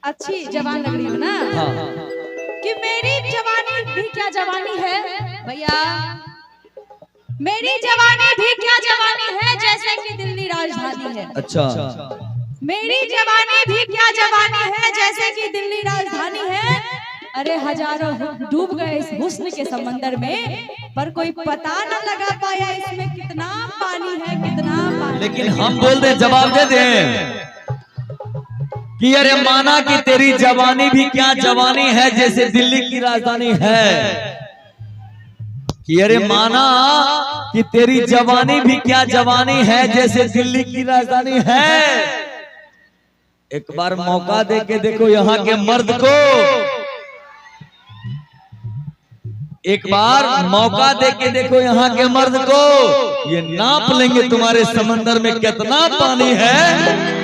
अच्छी जवान लग रही हो ना? हाँ। कि मेरी जवानी भी क्या जवानी है भैया, मेरी जवानी भी क्या जवानी है, जैसे कि दिल्ली राजधानी है। अच्छा। मेरी जवानी भी क्या जवानी है, जैसे कि दिल्ली राजधानी है। अरे हजारों डूब गए इस हुस्न के समंदर में, पर कोई पता न लगा पाया इसमें कितना पानी है, कितना पानी। लेकिन हम बोल दे, जवाब दे दें कि अरे माना कि तेरी जवानी भी क्या जवानी है, जैसे दिल्ली की राजधानी है। कि अरे माना कि तेरी जवानी भी क्या जवानी है, जैसे दिल्ली की राजधानी है। एक बार मौका दे के देखो यहाँ के मर्द को, एक बार मौका दे के देखो यहाँ के मर्द को, ये नाप लेंगे तुम्हारे समंदर में कितना पानी है,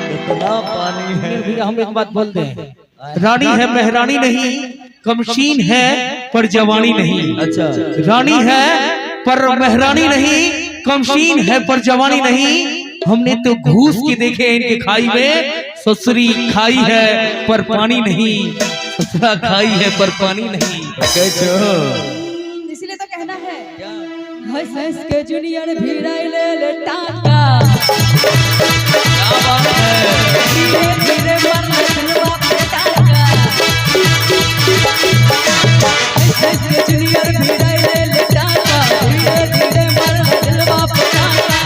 कितना पानी है। हम एक बात बोल दें, रानी है मेहरानी नहीं, कमशीन है पर जवानी नहीं। अच्छा। रानी है पर मेहरानी नहीं, कमशीन है पर जवानी नहीं। हमने तो घूस के देखे इनके खाई में, ससुरी खाई है पर पानी नहीं, ससुरा खाई है पर पानी नहीं। इसलिए तो कहना है हंस के जूनियर भिड़ाई ले ले टाका, धीरे धीरे मरना दिलवा पे टाका। हंस के जूनियर भिड़ाई ले ले टाका, धीरे धीरे मरना दिलवा पे टाका।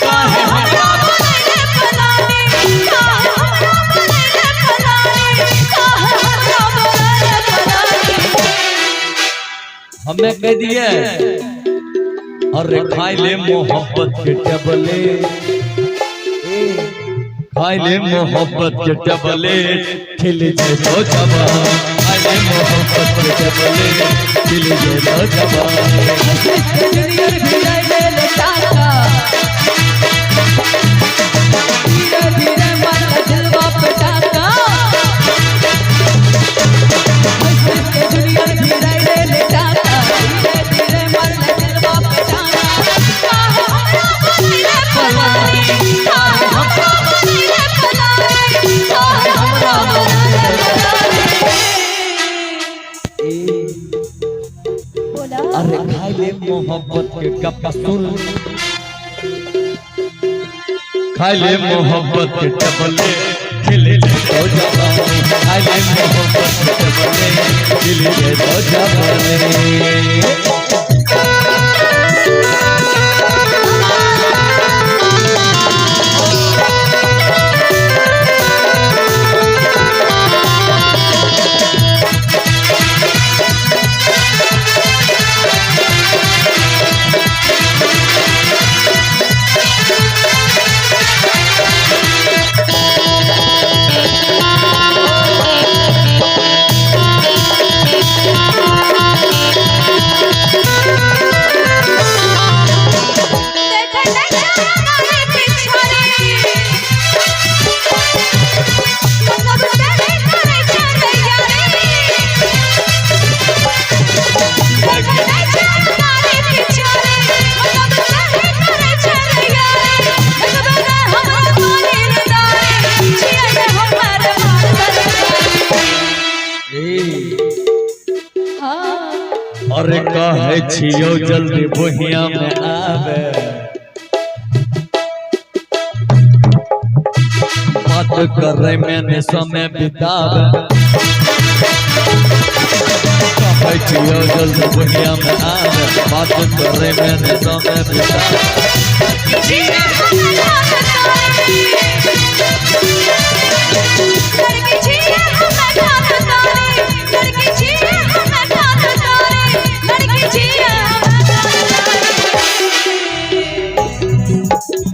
काहे हमरा बोले पलानी, काहे हमरा बोले पलानी, काहे हमरा बोले पलानी। हमें कह दिए अरे खाई ले मोहब्बत के टबले, खाई ले मोहब्बत के टबले, खिल जाए तो जवान। खाई ले मोहब्बत के टबले, खिल जाए तो जवान। जूनियर भिड़ाई ले ले टाका, धीरे धीरे मरना दिलवा पे टाका। जूनियर भिड़ाई ले ले टाका, धीरे धीरे मरना दिलवा पे टाका। काहे हमरा बोले पलानी, काहे हमरा बोले पलानी, काहे हमरा बोले पलानी। बोला अरे खाई ले मोहब्बत के कपसूल, खाई ले मोहब्बत के टबले, खिल जाए तो जवान। खाई ले मोहब्बत के टबले, खिल जाए तो जवान। अरे कहे छियो जल्दी बोहिया में आवे, बात करे मैंने समय बितावे। कहे छियो जल्दी बोहिया में आवे, बात करे मैंने समय बितावे।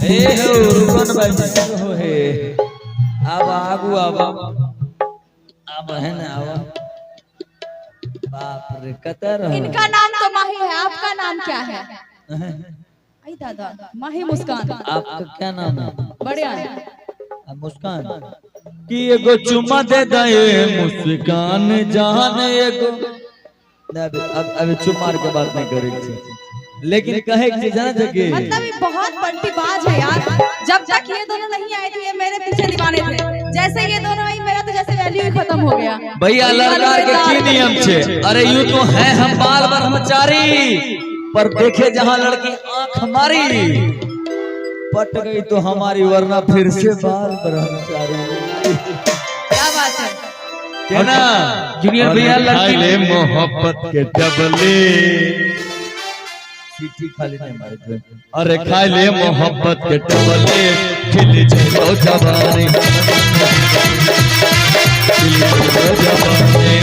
ए हो रुकन भाई हो हे, आब आगू आब, आब है ना आब। बाप रे कतर हो। इनका नाम तो माही है, आपका नाम क्या है? आई दादा माही मुस्कान। आपका क्या नाम है? बढ़िया मुस्कान। कि एगो चुमा दे दे मुस्कान जान एगो। अब अब चुमार के बात नहीं करे। लेकिन कहे के जाना जगे मतलब ये बहुत पलटीबाज है यार। जब तक ये दोनों नहीं आए थे ये मेरे पीछे दीवाने थे, जैसे ये दोनों आई मेरा तो जैसे वैल्यू ही खत्म हो गया। भैया लड़का के की नियम छे? अरे यूं तो है हम बाल ब्रह्मचारी, पर देखे जहां लड़की आंख हमारी पट गई तो हमारी, वरना फिर से बाल ब्रह्मचारी। क्या बात है। क्या ना जूनियर भैया लड़की ले मोहब्बत के डबले सीटी खाली नहीं मारे थे। अरे खाए ले मोहब्बत के डबले खिल जाओ जवानी, खिल जाओ जवानी।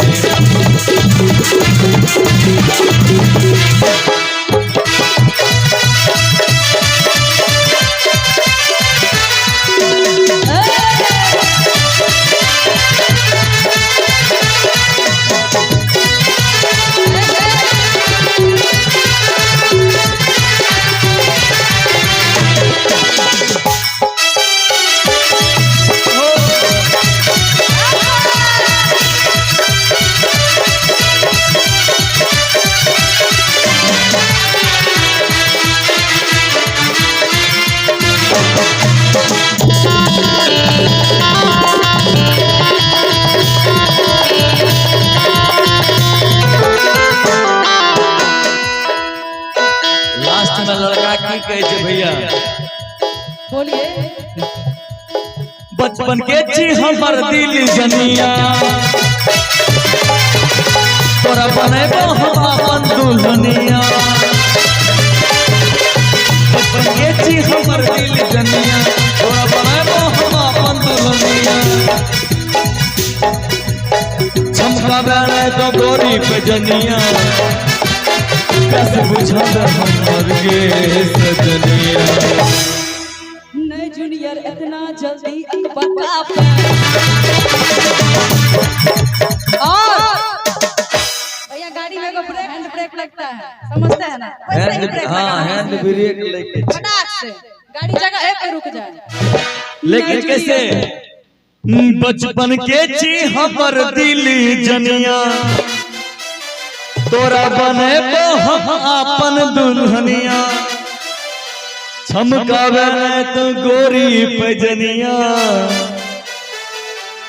लास्ट में लड़का की कहे छे भैया? बोलिए। बचपन के छी हमर दिल जनिया, तोरा बनेबो हम अपन दुल्हनिया। बचपन के छी हमर दिल जनिया, तोरा बनेबो हम अपन दुल्हनिया। चमका तो गोरी पे जनिया, कैसे बुझा हमर गे सजनिया। नहीं जूनियर इतना जल्दी अकबका। और भैया गाड़ी में एगो हैंड ब्रेक लगता है, समझते हैं ना? वैसे ही ब्रेक हाँ लगाना हैंड है। ब्रेक लेके फटाक से गाड़ी जगह पे रुक जाए। लेकिन कैसे? बचपन के छी हमर दिल जनिया, तोरा बनेबो हम अपन दुल्हनिया। छमकावे तो गोरी पजनिया,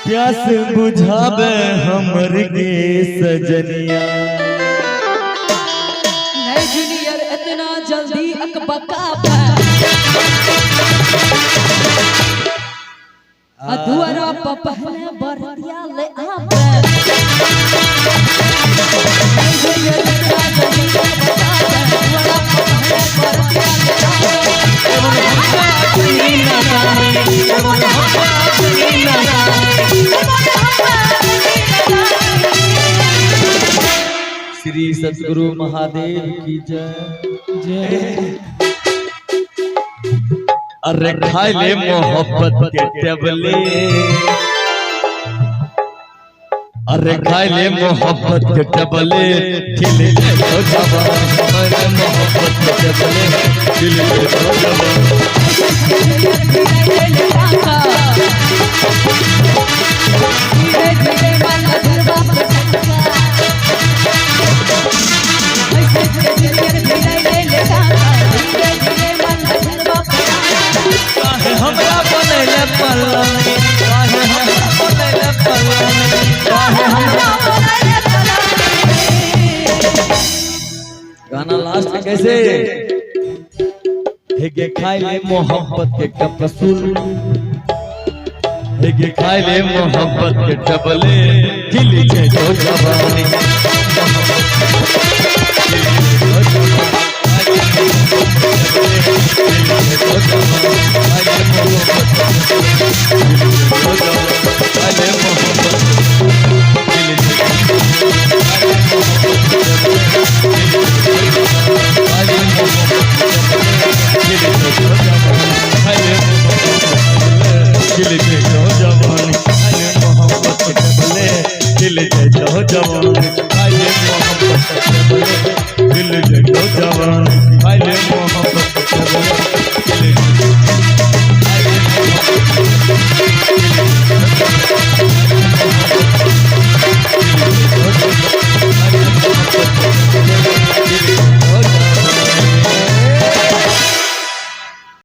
प्यास बुझावे हमर गे सजनिया। नहीं जूनियर इतना जल्दी अकबका। अधुअरा पहले बरतिया ले आवे। नहीं जूनियर इतना जल्दी अकबका, अधुअरा पहले बरतिया ले आवे। श्री सतगुरु महादेव की जय जय। अरे खाए ले मोहब्बत के टबले, अरे खाए ले मोहब्बत के टबले खिल जाओ जवान। अरे मोहब्बत के टबले खिल जाओ जवान। धीरे धीरे मन दिलवा पे टंका। ऐसे धीरे धीरे ले ले टांगा। धीरे धीरे मन दिलवा पे टंका। काहे हमरा बनैले पलानी, काहे हमरा बनैले पलानी, काहे हमरा बनैले पलानी। गाना लास्ट में कैसे? हेगे खाए ले मोहब्बत के कपसूल, हेगे खाए ले मोहब्बत के टबले खिल जाओ जवानी। जवान, मोहब्बत।